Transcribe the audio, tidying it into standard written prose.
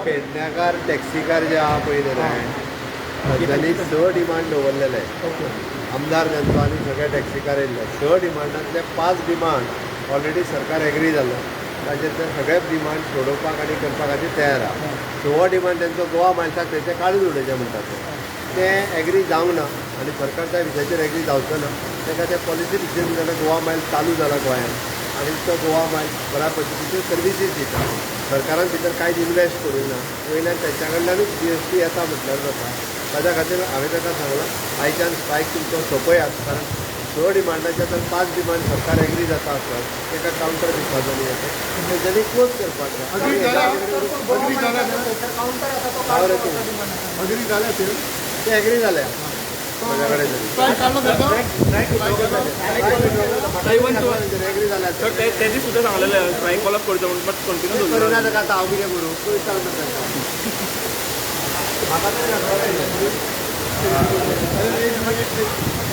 पेडण्याकार taxi car जे आहा पळय न्ही रे, तांच्यांनी स डिमांड दवरलेले. आमदार तांचो आनी सगळे टॅक्सीकार येयल्ले. स डिमांडांतले पांच डिमांड ऑलरेडी सरकार एग्री जालो. ताचेर ते सगळे डिमांड सोडोवपाक आनी करपा खातीर तयार आहा. सवो डिमांड तेंचो गोवा मायल्साक तेंचे काडून उडयचें म्हणटा ते, ते एग्री जावंक ना आनी सरकार त्या विशयाचेर एग्री जावचो ना. ताका ते पॉलिसी डिसिजन जाल्यार गोवा मायल्स चालू जाला गोंयांत आनी तो गोवा मायल्स बऱ्या पद्दतीच्यो सर्विसीस दिता. सरकारान भितर कांयच इनवेस्ट करूंक ना, वयल्यान तेंच्या कडल्यानूच जीएसटी येता म्हटल्यार जाता. ताच्या खातीर हांवें ताका सांगलां, आयच्यान स्ट्रायक तुमचो सोंपयात, कारण स डिमांडाचे तर पांच डिमांड सरकार एग्री जाता आसत, ताका कावंटर दिवपाचो न्ही. येता तेंच्यांनी क्लोज करपाक जाय. अग्री जाल्या, अग्री जाल्या. काउंटर आसा तो. हांव रे तूं. अग्री जाल्या ते. ते एग्री जाल्या म्हज्या कडेन तरी. स्ट्रायक काडलो तेजो. एग्री जाल्या. सर, ते ते दीस सुद्दां सांगलेले स्ट्रायक कॉल अप करचो म्हणून, बट कंटिन्यू करिना. दवरला. ताका आतां हांव कितें करूं? तूं विचार ताका. म्हाका तरी सांगपाक जाय. अरे एक मागीर.